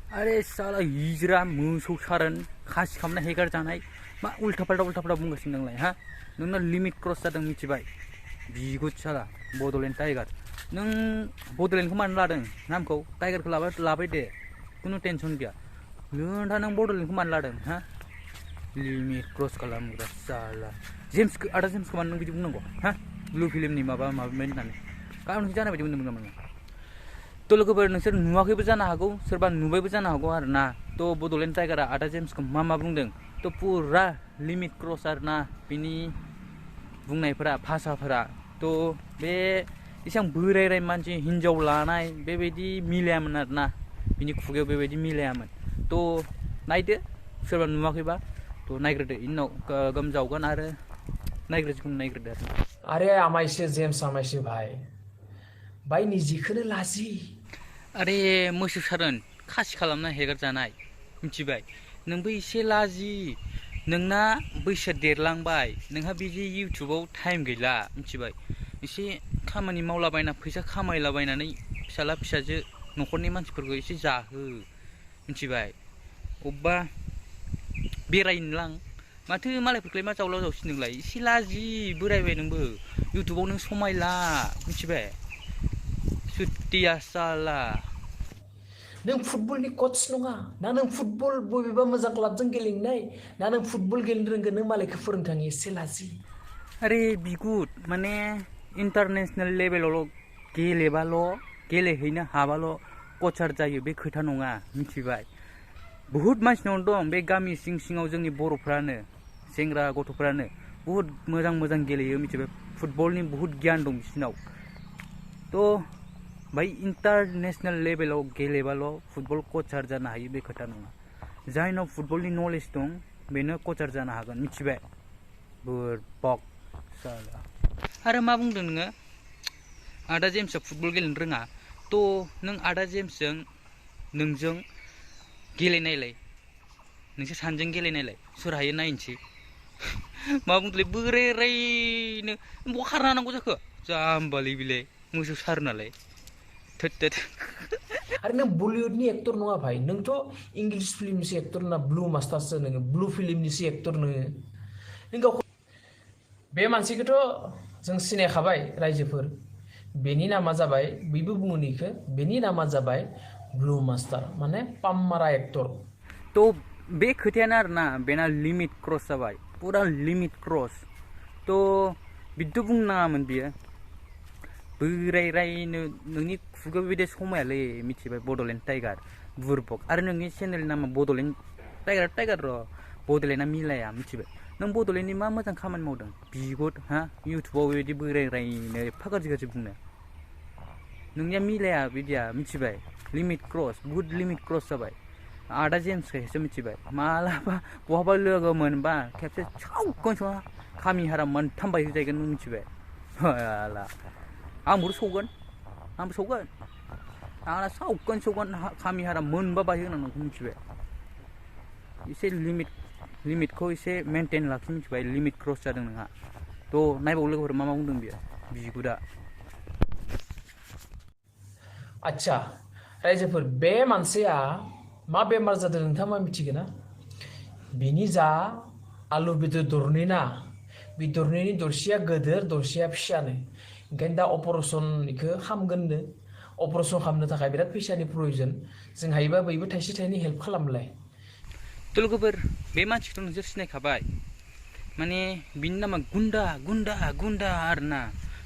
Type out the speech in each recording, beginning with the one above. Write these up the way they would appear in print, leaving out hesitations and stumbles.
अरे साला हिजरा मोसौ सारोन खासि खालामना हेगार जानाय मा उल्था फाल्था बुंगासिनो नोंलाय हा नोंना लिमिट क्रस जादों मिथिबाय बिगुत साला बड'लेण्ड टाइगार नों बड'लेण्डखौ मानो लादों नामखौ टाइगारखौ लाबाय दे खुनु टेनसन गैया नोंथा नों बड'लेण्डखौ मानो लादों हा लिमिट क्रस खालामग्रा साला आदा जेम्सखौ मानो नों बिदि बुंनांगौ हा ब्लु फिल्मनि माबा होननानै गावनो जानाय बायदि मोनदों नामा तो लोगोफोर नोंसोर नुवाखैबो जानो हागौ सोरबा नुबायबो जानो हागौ आरो ना तो बड'लेण्ड टाइगारा आदा जेम्सखौ मा बुंदों तो पुरा लिमिट क्रस आरो ना बिनि बुंनायफोरा भाषाफोरा तो बे एसेबां बोराय मानसि हिन्जाव लानाय बेबायदि मिलायामोन आरो ना बिनि खुगायाव बेबायदि मिलायामोन तो नायदो सोरबा नुवाखैबा तो नायग्रोदो इनि उनाव गोमजावगोन आरो नायग्रोदो आरो अरे आमायसो जेम्स आमायसो भाई निजिखौनो लाजि अरे मोसौ सारोन खासि खालामना हेगार जानाय मिथिबाय नोंबो एसे लाजि नोंना बैसोआ देरलांबाय नोंहा बिदि इउटुबाव टाइम गैला मिथिबाय एसे खामानि मावलाबायना फैसा खामायलाबायनानै फिसाला फिसाजो न'खरनि मानसिफोरखौ एसे जाहो मिथिबाय अब्बा बेरायनोलां माथो मालायफोरखौलाय मा जावला जावसि नोंलाय एसे लाजि बोरायबाय नोंबो इउटुबाव नों समायला मिथिबाय सुतिया साला नों फुटबलनि कोच नङा ना नों फुटबल बबेबा मोजां क्लाबजों गेलेनाय ना नों फुटबल गेलेनो रोंगोन नों मालायखौ फोरोंथाङो एसे लाजि अरे बिगुत माने इन्टारनेसनेल लेभेलावल' गेलेहैनो हाबाल' कचार जायो बे खोथा नङा मिथिबाय बुहुत मानसिनाव दं बे गामि सिङाव जोंनि बर'फ्रानो सेंग्रा गथ'फ्रानो बुहुत मोजां गेलेयो मिथिबाय फुटबलनि बुहुत गियान दं बिसिनाव तो भाई इन्टारनेसनेल लेभेलाव गेलेबाल' फुटबल कचार जानो हायो बे खोथा नङा जायनाव फुटबलनि नलेज दं बेनो कचार जानो हागोन मिथिबाय बोरबक साला आरो मा बुंदों नोङो आदा जेम्सआ फुटबल गेलेनो रोङा तो नों आदा जेम्सजों नोंजों गेलेनायलाय नोंसोर सानैजों गेलेनायलाय सोर हायो नायनोसै मा बुंदोंलै बोरायनो बहा खारनो हानांगौ जाखो जाम्बालै बिलाय मोसौ सारो नालाय अरे नों बलिउडनि एक्टर नङा भाई नोंथ' इंलिश फिल्मनिसो एक्टर ना ब्लु मास्टारसो नोङो ब्लु फिल्मनिसो एक्टर नोङो नों गावखौ बे मानसिखौथ' जों सिनायखाबाय रायजोफोर बेनि नामा जाबाय बेबो बुङो निखौ बेनि नामा जाबाय ब्लु मास्टार माने पाम्मारा एक्टर तो बे खोथायानो आरोना बेना लिमिट क्रस जाबाय पुरा लिमिट क्रस तो बिदि बुंनो नाङामोन बियो बोरायनो नोंनि खुगायाव बेबायदि समायालै मिथिबाय बड'लेण्ड टाइगार बुरबक आरो नोंनि चेनेलनि नामा बड'लेण्ड टाइगार र' बड'लेण्डआ मिलाया मिथिबाय नों बड'लेण्डनि मा मोजां खामानि मावदों बिगुत हा इउटुबाव बेबायदि बोरायनो एफा गाज्रि बुंनो नोंनिया मिलाया बिदिया मिथिबाय लिमिट क्रस बुहुत लिमिट क्रस जाबाय आदा जेम्सखायसो मिथिबाय मालाबा बहाबा लोगो मोनबा खेबसे सावगोन खामि हारा मोनथाम बायहोजायगोन नों मिथिबाय हाला आंबो सौगोन आंना सावगोन खामि हारा मोनबा बायहोनांगौ नोंखौ मिथिबाय एसे लिमिटखौ एसे मेनटेन लाखि मिथिबाय लिमिट क्रस जादों नोंहा तो नायबाव लोगोफोर मा बुंदों बियो बिगुदा आच्छा रायजोफोर बे मानसिया मा बेमार जादों नोंथाङा मा मिथिगोन ना बेनि जा आलु बेदर दरनै ना बे दरनैनि दरसेया गोदोर दरसेया फिसानो ओंखायनो दा अपारेसन बेखौ खालामगोननो अपारेसन खालामनो थाखाय बिराद फैसानि प्रयजन जों हायोबा बयबो थाइसे थाइनै हेल्प खालामलाय तो लोगोफोर बे मानसिखौथ' नोंसोर सिनायखाबाय माने बिनि नामा गुन्दा आरोना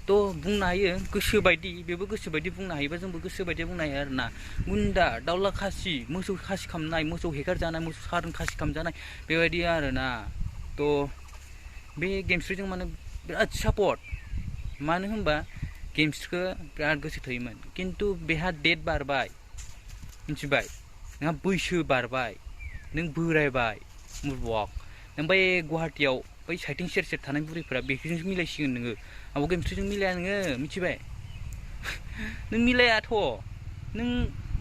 तो बुंनो हायो गोसोबायदि बेबो गोसोबायदि बुंनो हायोबा जोंबो गोसोबायदि बुंनो हायो आरोना गुन्दा दाउला खासि मोसौ खासि खालामनाय मोसौ हेगार जानाय मोसौ सारोन खासि खालामजानाय बेबायदि आरोना तो बे गेमस्रिजों माने बिराद सापर्ट मानो होनबा गेमस्रिखौ बिराद गोसो थोयोमोन खिन्थु बेहा डेट बारबाय मिथिबाय नोंहा बैसो बारबाय नों बोरायबाय मुरबक नों बै गुवाहाटियाव बै साइथिं सेर थानाय बुरैफोरा बेखौजोंसो मिलायसिगोन नोङो आंबो गेमस्रिजों मिलाया नोङो मिथिबाय नों मिलायाथ' नों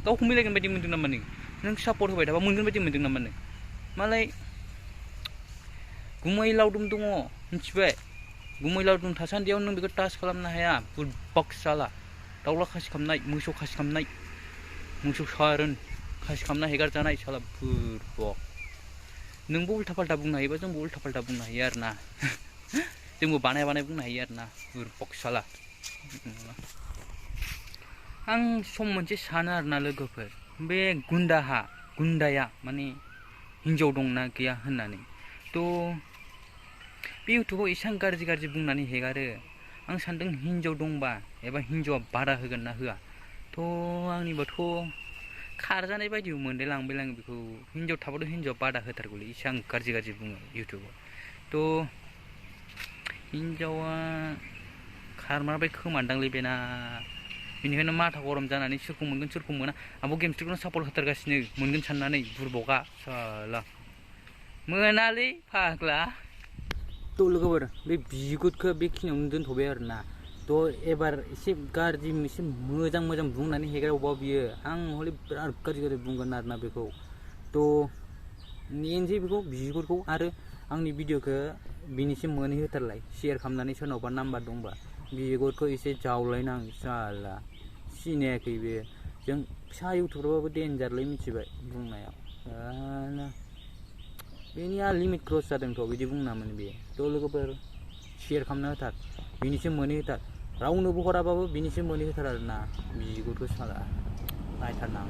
गावखौ मिलायगोन बायदि मोनदों नामा नों सापर्ट होबाय थाबा मोनगोन बायदि मोनदों नामा नों मालाय गुमै लावदुम दङ मिथिबाय गुमै लावदुम थासान्दियाव नों बेखौ टाच खालामनो हाया बुरबक साला दाउला खासि खालामनाय मोसौ खासि खालामनाय मोसौ सारोन खासि खालामना हेगारजानाय साला बुरबक नोंबो उल्था फाल्था बुंनो हायोबा जोंबो उल्था फाल्था बुंनो हायो आरो ना जोंबो बानाय बुंनो हायो आरो ना बुरबक साला आं सम मोनसे सानो आरो ना लोगोफोर बे गुन्दाया माने हिन्जाव दंना गैया होननानै थ' बे इउटुबाव एसां गाज्रि बुंनानै हेगारो आं सानदों हिन्जाव दंबा एबा हिन्जावा बादा होगोन ना होआ थ' आंनिबाथ' खारजानाय बायदिबो मोनलाय लांबाय आं बेखौ हिन्जाव थाबाथ' हिन्जावा बादा होथारगौलै एसां गाज्रि बुङो इउटुबाव थ' हिन्जावा खारमारबाय खोमादांलै बेना बेनिखायनो माथा गरम जानानै सोरखौ मोनगोन सोरखौ मोना आंबो गेमस्ट्रिखौनो सापर्ट होथारगासिनो मोनगोन साननानै बुरबका साला मोनालै फाग्ला थ' लोगोफोर बे बिगुदखौ बेखिनियावनो दोनथ'बाय आरो ना थ' एबार एसे गाज्रि एसे मोजां बुंनानै हेगारबावबा बियो आं हले बिराद गाज्रि बुंगोन आरो ना बेखौ थ' नेनोसै बेखौ बिगुरखौ आरो आंनि भिडिअखौ बिनिसिम मोनहैहोथारलाय शेयार खालामनानै सोरनावबा नाम्बार दंबा बिगुरखौ एसे जावलायनां साला सिनायाखै बे जों फिसा इउटुबारबाबो देनजारलै मिथिबाय बुंनायाव बेनिया लिमिट क्रस जादोंथ' बिदि बुंनामोन बे थ' लोगोफोर शेयार खालामना होथार बिनिसिम मोनहैहोथार रावनोबो हराबाबो बिनिसिम मोनहैहोथार आरो ना बिगुरखौ साला नायथारनां